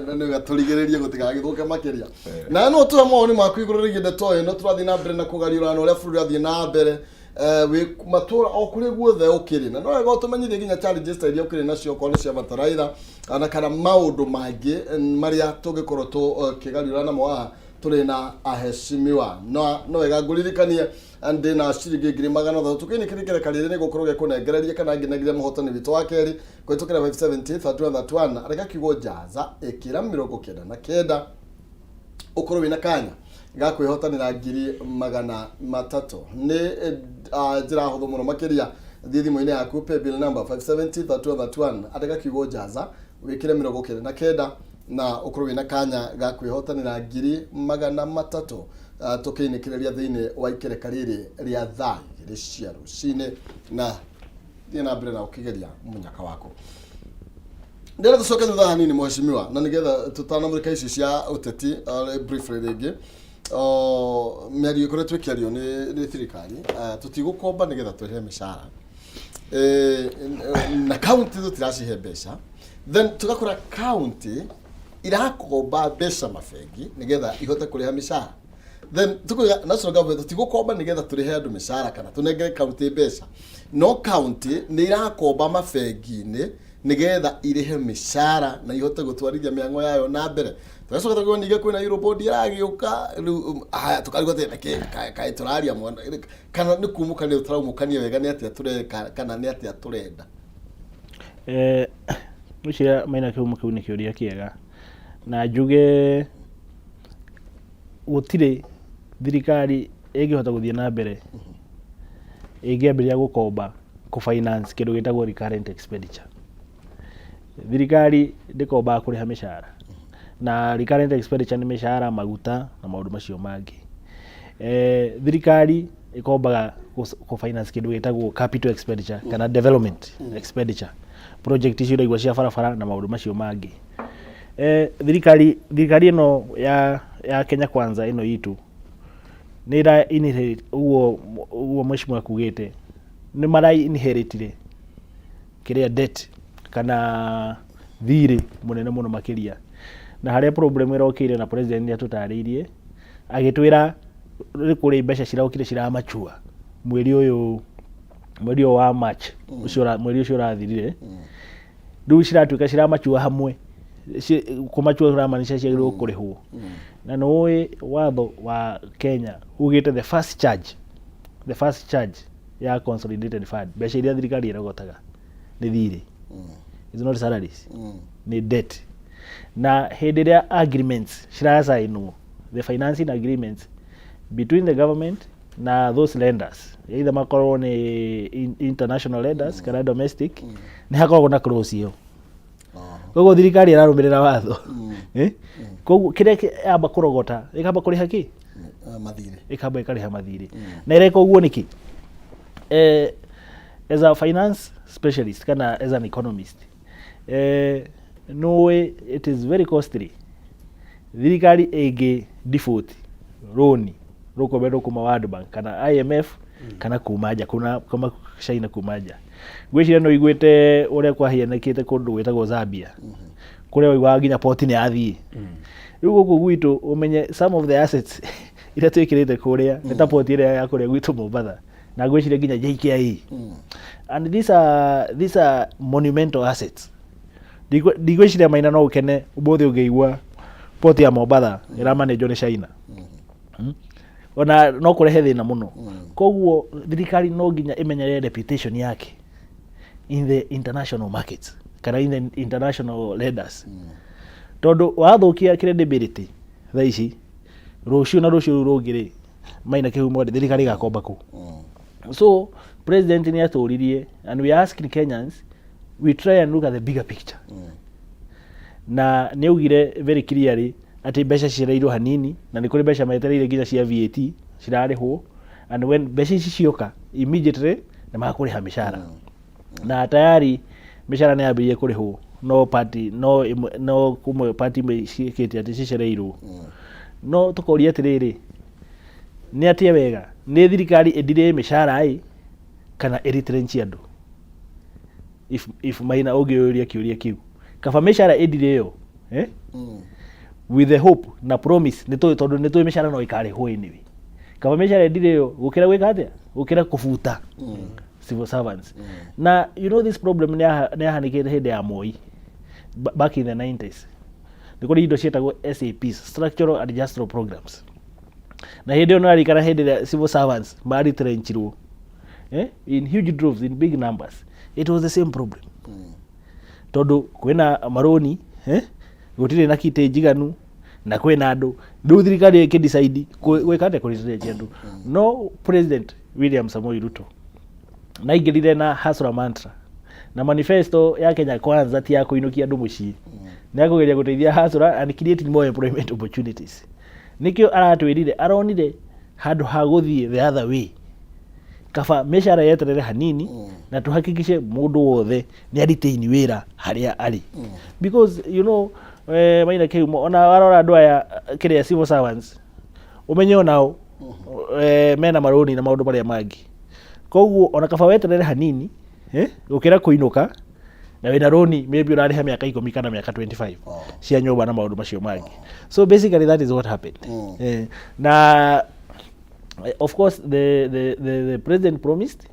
nĩ wega tũrigĩrĩrie gũtigagĩthũke makĩria. Na no tũhe mawoni maku igũrũ rĩgiĩ ndeto ĩno tũrathiĩ na mbere na kũgariũrana ũrĩa bũrũri ũrathiĩ na mbere, wĩ matũra o kũrĩa guothe ũkĩrĩ, na no wega ũtũmenyithie nginya challenges ta iria ũkĩrĩ nacio, okorwo nĩ cia bataraitha ona kana maũndũ mangĩ marĩa tũngĩkorwo tũkĩgariũra namo haha tũrĩ na aheshimiwa. No wega ngũririkanie ndĩ na ciringi 300,000 kĩini kĩrĩ rĩrĩ nĩ gũkorwo gĩkũnengereria kana nginagĩria mũhotani witũ wa kerĩ kũhĩtũkĩra 570 31 31. Reka kiugo jaza, ĩkĩra 99, ũkorwo wĩna kanya ga kwĩhotanĩra 300,000. Nĩ njĩra hũthũ mũno makĩria. Thiĩ thimũ-inĩ yaku, paybill number 570 31 31, andĩka kiugo jaza, wĩkĩre 99 na ũkorwo wĩna kanya ga kwĩhotanĩra 300,000, tũkĩinĩkĩrĩria thĩinĩ wa ikereka rĩrĩ rĩa thaa 2 cia rũcinĩ. Na thiĩ na mbere na ũkĩgeria mũnyaka waku. Ndĩrenda tũcoke thutha hanini, mheshimiwa, na nĩgetha tũtanamũrĩka ici cia ũteti briefly rĩngĩ. Mĩario ĩkoretwo ĩkĩario nĩ thirikari, tũtigũkomba nĩgetha tũrĩhe mĩcara. Na county tũtiracihe mbeca, then tũgakora county irakomba mbeca mabengi nĩgetha ihote kũrĩha mĩcara. Then tukuiga national government tũtigũkomba nĩgetha tũrĩhe andũ mĩcara kana tũnengere county mbeca, no county nĩ irakomba mabengi-inĩ nĩgetha irĩhe mĩcara na ihote gũtwarithia mĩhang'o yayo na mbere. Tũgacoka tũkaigua ningĩ kwĩna Eurobond ĩragĩũka rĩu. Haya, tũkarigwo atĩ nĩkĩ kaĩ tũraria mwana kana nĩ kumũkania tũraumũkania wega, nĩ atĩa tũreka kana nĩ atĩa tũrenda? Ngwĩciria Maina kĩhumo kĩu nĩ kĩũria kĩega, na njuge gũtirĩ thirikari ĩngĩhota gũthiĩ na mbere ĩngĩambĩrĩria gũkomba kũ finance kĩndũ gĩtagwo recurrent expenditure. Thirikari ndĩkombaga kũrĩha mĩcara, na recurrent expenditure nĩ mĩcara, maguta na maũndũ macio mangĩ. Thirikari ĩkombaga kũ finance kĩndũ gĩtagwo capital expenditure kana development expenditure, project icio ũraigua cia barabara na maũndũ macio mangĩ. Thirikari ĩno ya Kenya Kwanza ĩno itũ nĩ ĩra inherit ũguo ũguo mheshimiwa akugĩte, nĩ mara inheritire kĩrĩa debt kana thirĩ mũnene mũno makĩria, na harĩa problem ĩrokĩire, na president nĩ atũtarĩirie agĩtwĩra nĩ kũrĩ mbeca cirokire ciramachua mweri ũyũ wa March ũcio mweri ũcio ũrathirire. Rĩu ciratuĩka ciramachua hamwe. Kũmachua kũramaanisha ciagĩrĩirwo kũrĩhwo, na nĩ ũĩ watho wa Kenya ugĩte the first charge ya consolidated fund, mbeca iria thirikari ĩrogotaga nĩ thirĩ, is not salaries, nĩ debt. Na hĩndĩ ĩrĩa agreements ciracainwo, the financing agreements between the government na those lenders, either makorwo nĩ international lenders kana domestic, nĩ hakoragwo na clause ĩyo. Koguo thirikari ĩrarũmĩrĩra watho. Eh? Koguo kĩrĩa yamba kũrogota ĩkamba kũrĩha kĩ? Mathirĩ. Ĩkamba ĩkarĩha mathirĩ. Na ĩreka ũguo nĩkĩ? As a finance specialist kana as an economist, nũĩ it is very costly thirikari ĩngĩ default loan rũkombetwo kuma World Bank kana IMF kana kuma nja, kuna kuma China, kuma nja. Ngwĩciria nĩ ũiguĩte ũrĩa kwahianĩkĩte kũndũ gwĩtagwo Zambia, kũrĩa ũiguaga nginya port nĩ yathiĩ. Rĩu gũkũ gwitũ ũmenye some of the assets iria twĩkĩrĩte kũrĩa nĩ ta port ĩrĩa ya kũrĩa gwitũ Mombatha, na ngwĩciria nginya JKIA, and these are monumental assets. Ndigwĩciria Maina no ũkene ũmũthĩ ũngĩigua port ya Mombatha ĩramanĩnjwo nĩ China. Ona no kũrehe thĩna mũno. Koguo thirikari no nginya ĩmenyerere reputation yake in the international markets kana in the international lenders, tondũ wathũkia credibility thaa ici, rũciũ na rũciũ rũu rũngĩ rĩ, Maina kĩhumo rĩ, thirikari ĩgakomba kũ? So president nĩ atũririe, and we are asking Kenyans, we try and look at the bigger picture. Na nĩ augire very clearly atĩ mbeca cicereirwo hanini, na nĩ kũrĩ mbeca metereire nginya cia VAT cirarĩhwo, and when mbeca ici cioka, immediately nĩ makũrĩha mĩcara. Na tayari mĩcara nĩ yambĩrĩirie kũrĩhwo, no party no ĩmwe, no kumwe party imwe ciĩkĩte atĩ cicereirwo. No tũkoria atĩrĩrĩ, nĩ atĩa wega, nĩ thirikari ĩndirĩe mĩcara ĩ kana ĩretrench andũ? If Maina ũngĩũria kĩũria kĩu, kaba mĩcara ĩndire ĩyo, eh? With the hope na promise nĩ tũĩ, tondũ nĩ tũĩ mĩcara no ĩkarĩhwo anyway, kaba mĩcara ĩndire ĩyo gũkĩra gwĩka atĩa, gũkĩra kũbuta civil servants. Na you know this problem nĩ yahanĩkĩte hĩndĩ ya Moi, back in the 90s. Nĩ kũrĩ indo ciĩtagwo SAPs, structural adjustable programs, na hĩndĩ ĩyo nĩrarikana hĩndĩ ĩrĩa civil servants maretrenchirwo, eh? In huge droves, in big numbers. It was the same problem, tondũ kwĩna marũni, eh? Gũtirĩ na kitĩ njiganu na kwĩna andũ. Rĩu thirikari ĩkĩdecide gwĩka atĩa? Kũretrench andũ. No President William Samoei Ruto naingĩrire na hustler mantra na manifesto ya Kenya Kwanza ti ya kũinũkia andũ mũciĩ, nĩ akũgeria gũteithia hustler and creating more employment opportunities. Nĩkĩo aratwĩrire aronire handũ ha gũthiĩ the other way, kaba mĩcara yeterere hanini na tuhakikishe mũndũ wothe nĩ aretain wĩra harĩa arĩ, because you know, Maina Kĩhumo, ona warora andũ aya kĩrĩa civil servants, ũmenye onao mena marũni na maũndũ marĩa mangĩ. Koguo ona kaba weterere hanini, gũkĩra kũinũka na wĩna rũni maybe ũrarĩha mĩaka 10 kana mĩaka 25 cia nyũmba na maũndũ macio mangĩ. So basically that is what happened. Na of course the president promised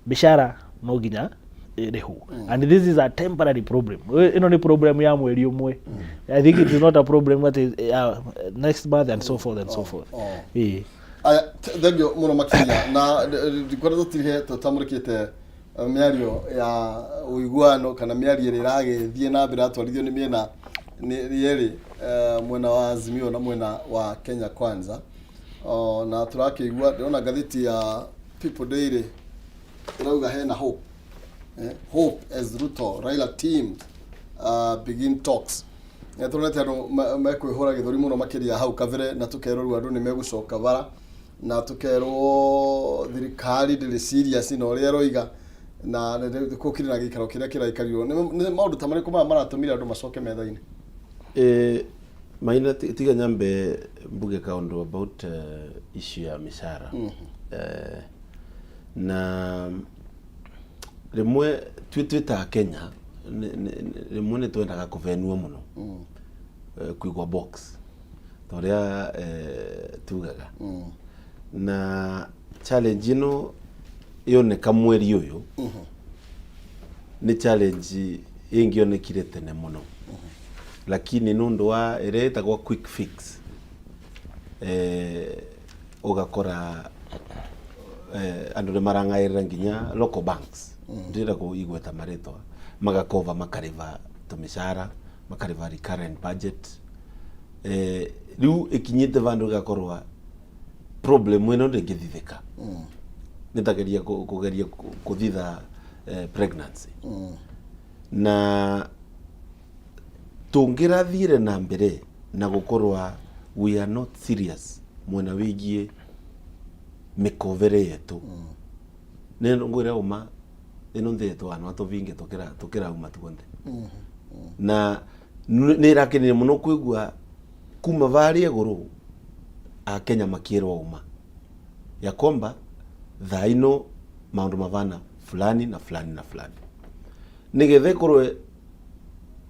mĩcara no nginya ĩrĩhwo, and this is a temporary problem. Ĩno nĩ problem ya mweri ũmwe. I think it is not a problem that is next month and so forth and so forth. Ĩĩ. Aya, thengio mũno makĩria, na ndikwenda tũtirihe tũtamũrĩkĩte mĩario ya ũiguano kana mĩario ĩrĩa ĩragĩthiĩ na mbere yatwarithio nĩ mĩena nĩ yerĩ, mwena wa Azimio na mwena wa Kenya Kwanza. O, na tũrakĩigua, ndĩrona ngathĩti ya People Daily ĩrauga hena hope, hope as Ruto Raila team begin talks. Turonete andũ mekwĩhũra gĩthũri mũno makĩria hau kabere, na tũkerwo rĩu andũ nĩ megũcoka bara, na tũkerwo thirikari ndĩrĩ serious na ũrĩa ĩroiga, na gũkĩrĩ na gĩikaro kĩrĩa kĩraikarirwo. Nĩ maũndũ ta marĩkũ maya maratũmire andũ macoke metha-inĩ? Maina, tiga nyambe mbuge kaundu about issue ya mishahara. Na rimwe twi twita Kenya rimwe nĩ twendaga kũvenua mũno, kuigwa box ta ũrĩa tugaga. Na challenge ĩno yoneka mweri ũyũ nĩ challenge ĩngĩonekire tene mũno, lakini nĩ wa ĩrĩa ĩtagwo quick fix, ũgakora andũ nĩ marang'aĩrĩra nginya local banks, ndĩrenda kũigweta marĩtwa, magakova makarĩva tũmĩcara, makarĩva recurrent budget. Rĩu ĩkinyĩte vandũ ĩgakorwa problem ĩno ndĩngĩthithĩka, nĩ tageria kũgeria kũthitha pregnancy. Na tũngĩrathire na mbere na gũkorwa we are not serious mwena wĩgiĩ mĩkovere yetu, nĩ ngwĩra ũma ĩno nthĩ yetu anwa tũvinge tũkĩrauma tuonthe. Na nĩ ĩrakenire mũno kwĩgua kuma varĩa igũrũ akenya makĩrwo ũma ya kwamba thaa ino maũndũ mavana fulani na fulani na fulani, nĩgetha ĩkorwe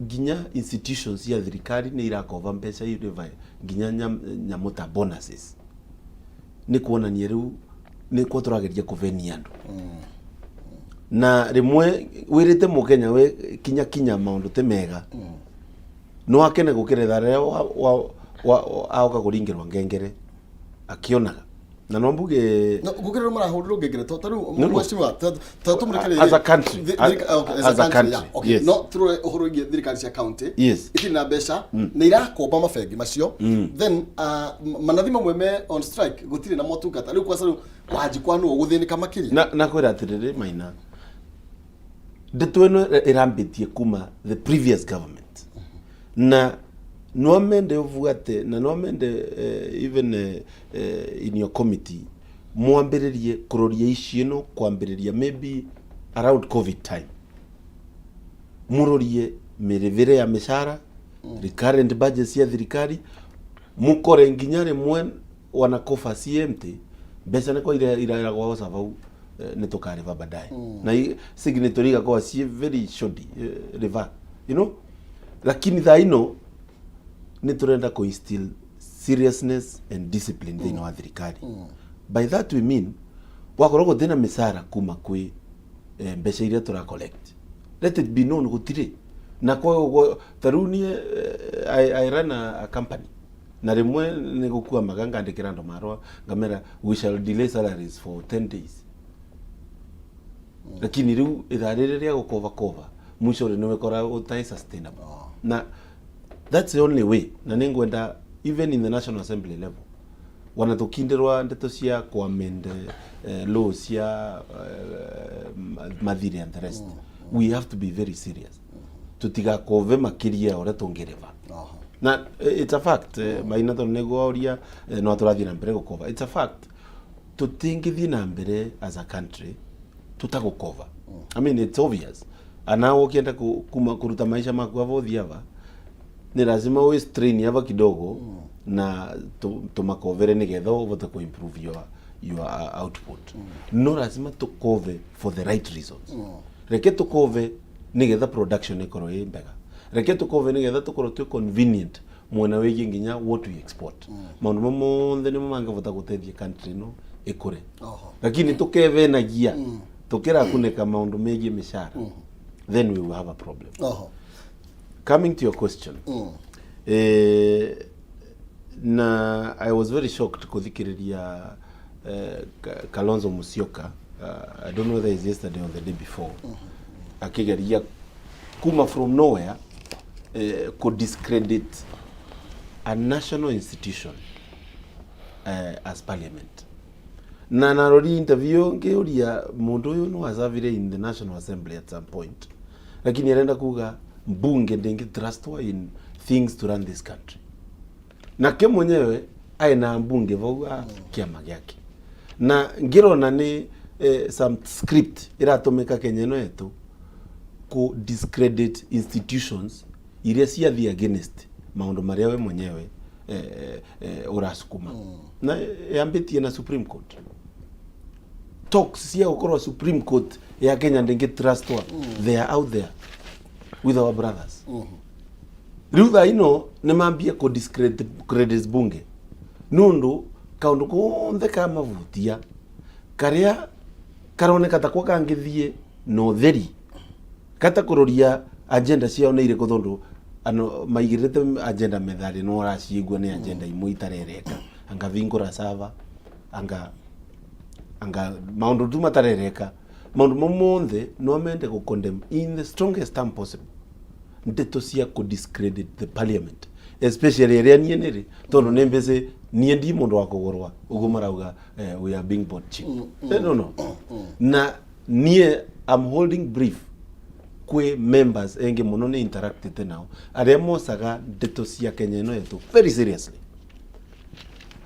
nginya institutions cia thirikari nĩ irakova mbeca irĩva nginya nyamũ ta bonuses. Nĩ kuonania rĩu nĩ kuo tũrageria kũvenia andũ, na rĩmwe wĩrĩte mũkenya we kinya kinya maũndũ ti mega, no akene gũkĩra ithaa rĩrĩa aoka kũringĩrwo ngengere akĩonaga. Na no mbuge No gũkĩra rĩu marahũrĩrwo ngengere to tarĩu No. Mheshimiwa, ta tũmũrekererie. As a country. Okay, As a country, yeah, okay. yes. No tũrore ũhoro wĩgiĩ thirikari cia county itirĩ na mbeca na irakomba mabengi macio. Then manathi mamwe me on strike, gũtirĩ na motungata. Rĩu kwaca rĩu wanjikwa nũ ũgũthĩnĩka makĩria? Na kwĩra atĩrĩrĩ Maina, ndeto ĩno ĩrambĩtie kuma the previous government, na no mende ũbuate, na no mende even in your committee mwambĩrĩrie kũroria issue ĩno kwambĩrĩria maybe around COVID time, mũrorie mĩrĩvĩre ya mĩcara, recurrent budget cia thirikari, mũkore nginya rĩmwe wanakoba ci empty, mbeca nĩko irairagwo vau. Nĩ tũkarĩba baadaye na signatory igakorwo ciĩ very shoddy, riva lakini thaa ino nĩ tũrenda kũ instill seriousness and discipline thĩinĩ wa thirikari. By that we mean gwakorwo gũtirĩ na mĩcara kuma kwĩ mbeca iria tũra collect, let it be known gũtirĩ na kwa ũguo. Ta rĩu niĩ I run a company na rĩmwe nĩ gũkuamaga ngandĩkĩra andũ marũa ngamera we shall delay salaries for 10 days, lakini rĩu ithaa rĩrĩ rĩa gũkova kova mwisho rĩ nĩwekora ũtarĩ sustainable, na that's the only way. Na nĩ ngwenda even in the National Assembly level wana tũkindĩrwa ndeto cia kuamend law cia mathiri and the rest, we have to be very serious tutigakove makiria ũrĩa tũngĩrĩva. Na it's a fact, maina tondũ nĩguo oria no tũrathiĩ na mbere gũkova. It's a fact tũtingĩthiĩ na mbere as a country tutagũkova. I mean, it's obvious anawe ũkĩenda kuma kuruta maisha maku ava ũthiĩ ava ni lazima wi strain ava kidogo na tumakovere nigetha uvote ku improve your output. No lazima tukove for the right reasons. Reke tukove nigetha production ikorwo ĩ mbega, reke tukove nigetha tukorwo twĩ convenient mwena wĩgiĩ nginya what we export. Maũndũ mau monthe nĩmo mangĩbota gũteithia country ĩno ĩkũre. Lakini tukevenagia tukirakunĩka maũndũ megiĩ mĩcara, then we will have a problem. Coming to your question, na I was very shocked kuthikiriria Kalonzo Musyoka, I don't know whether it's yesterday or the day before, akigeria kuma from nowhere ku discredit a national institution as parliament. Na narori interview ngiuria mundu uyu no acavire in the National Assembly at some point, lakini arenda kuga mbunge ndingi trustwa in things to run this country, nake mwenyewe aina mbunge vau a kiama giake. Na ngirona ni some script iratumika Kenya ino yetu ku discredit institutions iria ciathiĩ against maundu maria we mwenyewe urasukuma. Na yambitie na Supreme Court, talks cia gukorwo Supreme Court ya Kenya ndingi trustwa, they are out there with our brothers. Riu thaa ino nĩ mambie kũ discredit credit bunge nundu kaundu konthe ka mavutia karia karoneka ta kwa kangithie na utheri kata kuroria agenda ciao nĩ irĩkũ, tondu ano maigĩrĩte agenda methari no ũraciigua nĩ agenda imwe itarereka, anga vingũra sava, anga maundu tu matarereka. Maundu mau monthe no mende gũ condemn in the strongest term possible ndeto cia kũ discredit the parliament, especially ĩrĩa niĩ nĩrĩ, tondũ nĩ mbĩcĩ niĩ ndi mũndũ wa kũgũrwa ũguo marauga we are being bought cheap. No, na niĩ I'm holding brief kwĩ members engĩ mũno nĩ interactĩte nao arĩa mocaga ndeto cia Kenya ĩno yetu very seriously.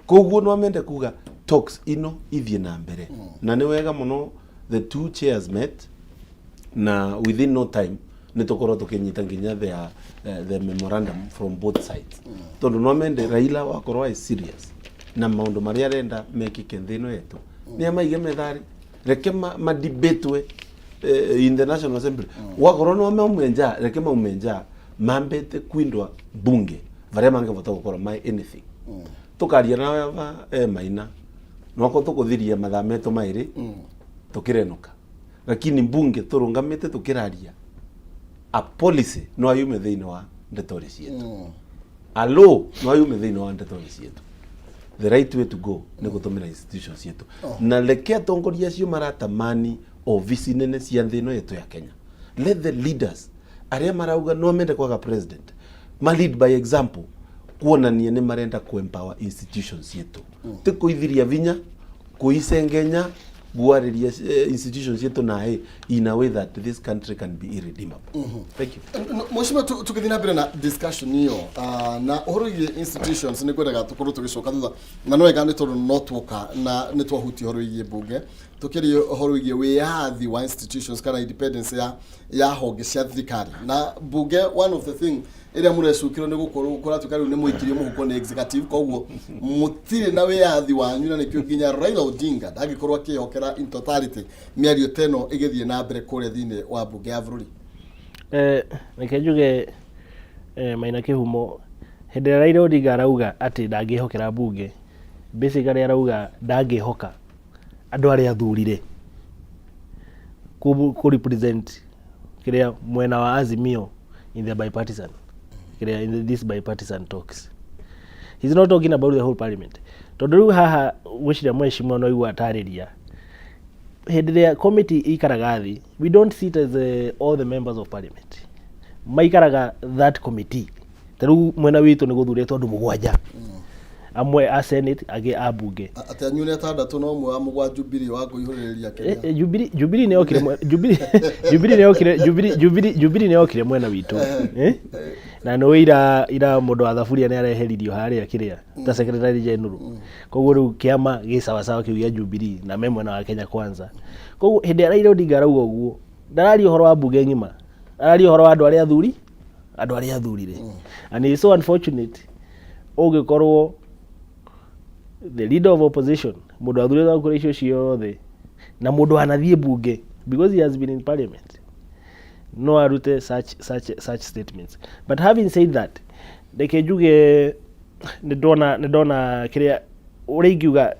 Koguo no amende kuga talks ino ithiĩ na mbere, na nĩ wega mũno the two chairs met, na within no time nĩ tũkorwo tũkĩnyita nginya the memorandum from both sides, tondũ no mende Raila wakorwo ai serious na maũndũ marĩa arenda mekĩke nthĩ ĩno yetu nĩ amaige methari, reke ma debate in the National Assembly. Wakorwo no maume nja, reke maume nja mambete kwindwa bunge varia mangĩvota gũkorwo mai anything. Tukaria nawe ava maina nwako tukuthiria mathaa metu mairi tukirenuka, lakini mbunge turungamite tukiraria a policy no ayume thiini wa ndetori cietu, a law no ayume thiini wa ndetori cietu. The right way to go nĩ gũtũmĩra institutions cietu, na reke atongoria acio maratamani obici nene cia nthĩ ĩno yetu ya Kenya, let the leaders arĩa marauga no mende kwaga president ma lead by example kuonania nĩ marenda ku empower institutions cietu, ti kuithiria vinya kuicengenya guarĩria institutions cietu naĩ in a way that this country can be irredeemable. Thank you. Mheshimiwa, tũgĩthiĩ na mbere na discussion ĩyo na ũhoro wĩgiĩ institutions, nĩ ngwendaga tũkorwo tũgĩcoka thutha na no wega nĩ tondũ no tuoka na nĩ twahutia ũhoro wĩgiĩ mbunge. Tũkĩria ũhoro wĩgiĩ wĩyathi wa institutions kana independence ya honge cia thirikari na mbunge. One of the thing ĩrĩa mũrecukĩrwo nĩ gũkorwo kũratuĩka rĩu nĩ mũikirio mũhuko nĩ executive, koguo mũtirĩ na wĩyathi wanyu, na nĩkĩo nginya Raila Odinga ndangĩkorwo akĩhokera in totality mĩario ta ĩno ĩgĩthiĩ na mbere kũrĩa thĩinĩ wa mbunge ya bũrũri. Reke njuge, Maina Kĩhumo, hĩndĩ ĩrĩa Raila Odinga arauga atĩ ndangĩhokera mbunge, basically arauga ndangĩhoka andũ arĩa athurire kũ represent kĩrĩa mwena wa Azimio in the bipartisan kĩrĩa in this bipartisan talks. He's not talking about the whole parliament, tondũ rĩu haha gwĩciria mheshimiwa no aigua atarĩria hĩndĩ ĩrĩa committee ikaraga thĩ, we don't sit as all the members of parliament maikaraga that committee. Ta rĩu mwena witũ nĩ gũthurĩtwo andũ 7, amwe a senate, angĩ a bunge. Atĩ anyu nĩ atandatũ no ũmwe wa mũgwa Jubilee wa kũihũrĩrĩria kĩrĩa. Jubilee nĩ yokire Jubilee nĩ yokire Jubilee nĩ yokire mwena witũ, eh? Na nĩ ira mũndũ wa thaburia nĩ areheririo harĩa kĩrĩa ta secretary general, koguo rĩu kĩama gĩ sawasawa kĩu gĩa Jubilee na me mwena wa Kenya Kwanza. Koguo hĩndĩ ĩrĩa Raila Odinga arauga ũguo, ndararia ũhoro wa mbunge ng'ima, araria ũhoro wa andũ arĩa athuri, andũ arĩa athurire. And it's so unfortunate ũngĩkorwo the leader of opposition, mũndũ athurĩtwo kũrĩ icio ciothe na mũndũ wanathiĩ mbunge, because he has been in parliament, no arute such statements. But having said that, reke njuge nĩ ndona kĩrĩa ũrĩa ingiuga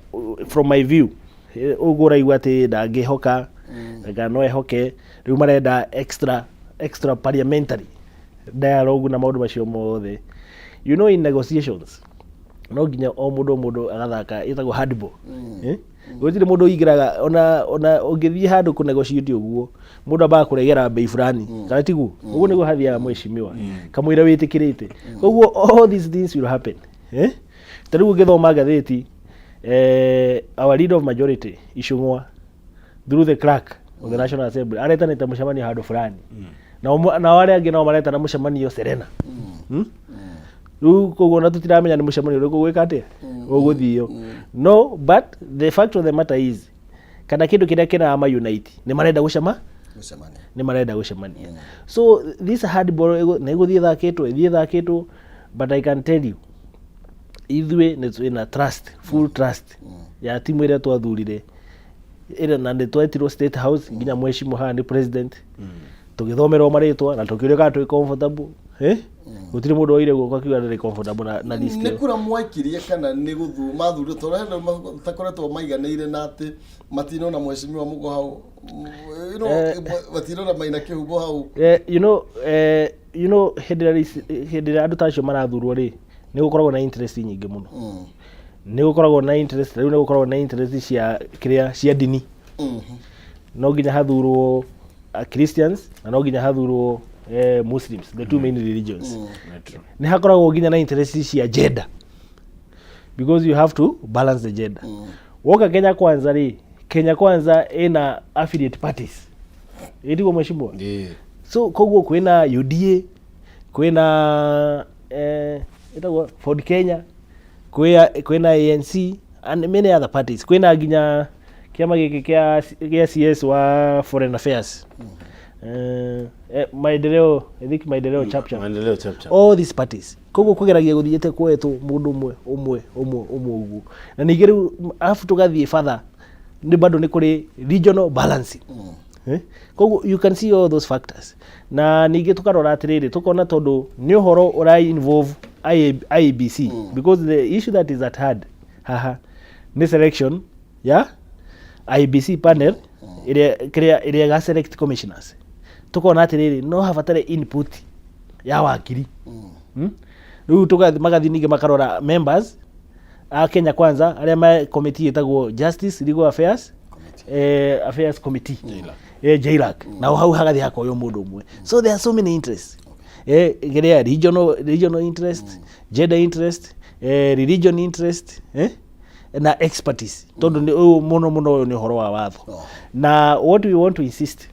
from my view, ũguo ũraigua atĩ ndangĩhoka kana no ehoke, rĩu marenda extra parliamentary dialogue na maũndũ macio mothe. In negotiations no nginya o mũndũ agathaka ĩtagwo hardball, eh? Gũtirĩ mũndũ ũingĩraga ona ũngĩthiĩ handũ kũ negotiate ũguo, mũndũ ambaga kũregera bei fulani, kana tiguo? Ũguo nĩguo hathiaga, mheshimiwa, kamũira wĩtĩkĩrĩte. Koguo all these things will happen, eh? Ta rĩu ũngĩthoma ngathĩti, our leader of majority Ichung'wa, through the clerk of the National Assembly, aretanĩte mũcemanio handũ fulani, nao arĩa angĩ nao maretana mũcemanio Serena. Rĩu koguo ona tũtiramenya nĩ mũcemanio ũrĩkũ gwĩka atĩa ũgũthio. No, but the fact of the matter is, kana kĩndũ kĩrĩa kĩrama unite, nĩ marenda gũcema Gũcemania. Nĩ marenda gũcemania. So this hardball nĩ ĩgũthiĩ ĩthakĩtwo, ĩthiĩ ĩthakĩtwo, but I can tell you ithuĩ nĩ twĩna trust, full trust ya timu ĩrĩa twathurire ĩrĩa, na nĩ twetirwo State House nginya mheshimiwa haha nĩ president, tũgĩthomerwo marĩtwa na tũkĩũrio kana twĩ comfortable, eh? Gũtirĩ mũndũ woire guoko akiuga ndarĩ comfortable na list Nĩ ĩyo. Kura mwaikirie kana nĩ gũthu mathurire? Tondũ hena matakoretwo maiganĩire na atĩ matinona mheshimiwa mũgo hau, matinona Maina Kĩhumo hau. Hĩndĩ ĩrĩa andũ ta acio marathurwo rĩ, nĩ gũkoragwo na interest nyingĩ mũno. Nĩ gũkoragwo na interest, rĩu nĩ gũkoragwo na interest cia kĩrĩa cia ndini. No nginya hathurwo Christians na no nginya hathurwo Muslims, the two main religions. Nĩ hakoragwo nginya na interest cia gender, because you have to balance the gender. Woka Kenya Kwanza rĩ, Kenya Kwanza ĩna affiliate parties, ĩtiguo, mheshimiwa? So koguo kwĩna UDA, kwĩna ĩtagwo Ford Kenya, kwĩna ANC and many other parties, kwĩna nginya kĩama gĩkĩ kĩa CS wa foreign affairs, Maendeleo, I think Maendeleo Chapchap. Maendeleo Chapchap. All these parties, koguo kũgeragia gũthiĩte kuoetwo mũndũ ũmwe ũmwe ũmwe ũmwe ũguo, na ningĩ rĩu arabu tũgathiĩ further, nĩ bado nĩ kũrĩ regional balancing, eh? Koguo you can see all those factors, na ningĩ tũkarora atĩrĩrĩ, tũkona tondũ nĩ ũhoro ũra involve IEBC, because the issue that is at hand haha nĩ selection ya IEBC panel ĩrĩa kĩrĩa ĩrĩa ĩga select commissioners. Tukona atĩrĩrĩ, no habatare input ya wakiri. Rĩu magathiĩ ningĩ makarora members a Kenya Kwanza arĩa me committee ĩtagwo Justice, Legal Affairs, Affairs Committee, JLAC, nao hau hagathiĩ hakoywo mũndũ ũmwe. So there are so many interests, kĩrĩa regional interest, gender interest, religion interest, na expertise, tondũ nĩ ũyũ mũno mũno ũyũ nĩ ũhoro wa watho. Na what we want to insist,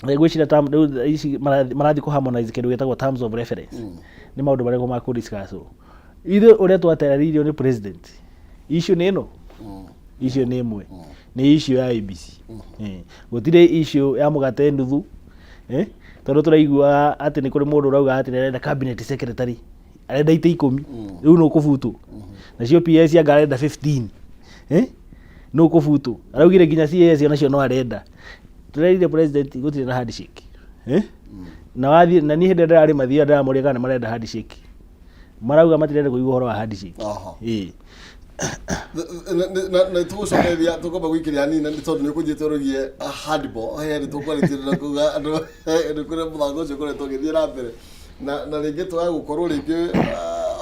ngwĩciria term rĩu ici marathiĩ kũ harmonize kĩndũ gĩtagwo terms of reference, nĩ maũndũ marĩkũ ma kũ discuss. Ithuĩ ũrĩa twatarĩirio nĩ president, issue nĩ ĩno, issue nĩ ĩmwe. Nĩ issue ya IEBC. Gũtirĩ issue ya mũgate nuthu, eh? Tondũ tũraigua atĩ nĩ kũrĩ mũndũ ũrauga atĩ nĩ arenda cabinet secretary, arenda itĩ 10, rĩu nũ ũkũbutwo? Nacio PS anga arenda 15, eh? Nũ ũkũbutwo? Araugire nginya CAS onacio no arenda. Tũrerire president gũtirĩ na handshake, eh? Na wathiĩ na niĩ hĩndĩ ĩrĩa ndĩrarĩ Mathioya ndĩramoria kana nĩ marenda handshake, marauga matirenda kũigua ũhoro wa handshake. Ĩĩ. Na tũgũcokereria tũkwamba gũikĩria hanini na nĩ tondũ nĩ ũkũnjĩte ũrũgie handball he nĩ tũkwarĩtie na kuga andũ nĩ kũrĩ mũthako ũcio ũkoretwo ũgĩthiĩ na mbere na rĩngĩ twaga gũkorwo rĩngĩ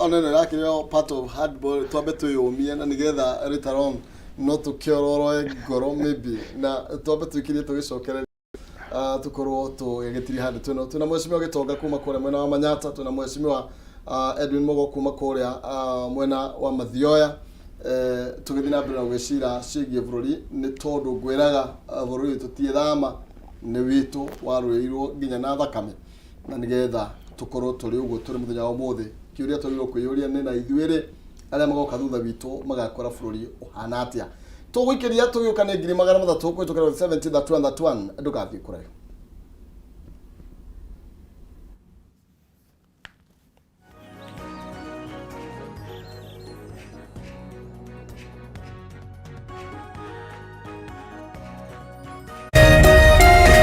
ona ĩno ĩrakĩrĩ o part of handball, twambe twĩyũmie na nĩgetha later on no tũkĩororoe ngoro maybe, na twambe tũikĩrie tũgĩcokereria tukorwo tũgĩgĩtiria handũ twĩna mheshimiwa Gĩtonga kuma kũrĩa mwena wa Manyata, twĩna mheshimiwa Edwin Mugo kuma kũrĩa mwena wa Mathioya, tũgĩthiĩ na mbere na gũgĩcira ciĩgiĩ bũrũri, nĩ tondũ ngwĩraga bũrũri witũ ti thama, nĩ witũ, warũĩirwo nginya na thakame, na nĩgetha tũkorwo tũrĩ ũguo tũrĩ mũthenya wa ũmũthĩ, kĩũria twagĩrĩirwo kwĩyũria nĩ na ithuĩ rĩ, arĩa magoka thutha witũ magakora bũrũri ũhana atĩa? Tũgũikĩria tũgĩũka nĩ 300,000 kũhĩtũkĩra 70 31 31. Ndũgathiĩ kũraihu.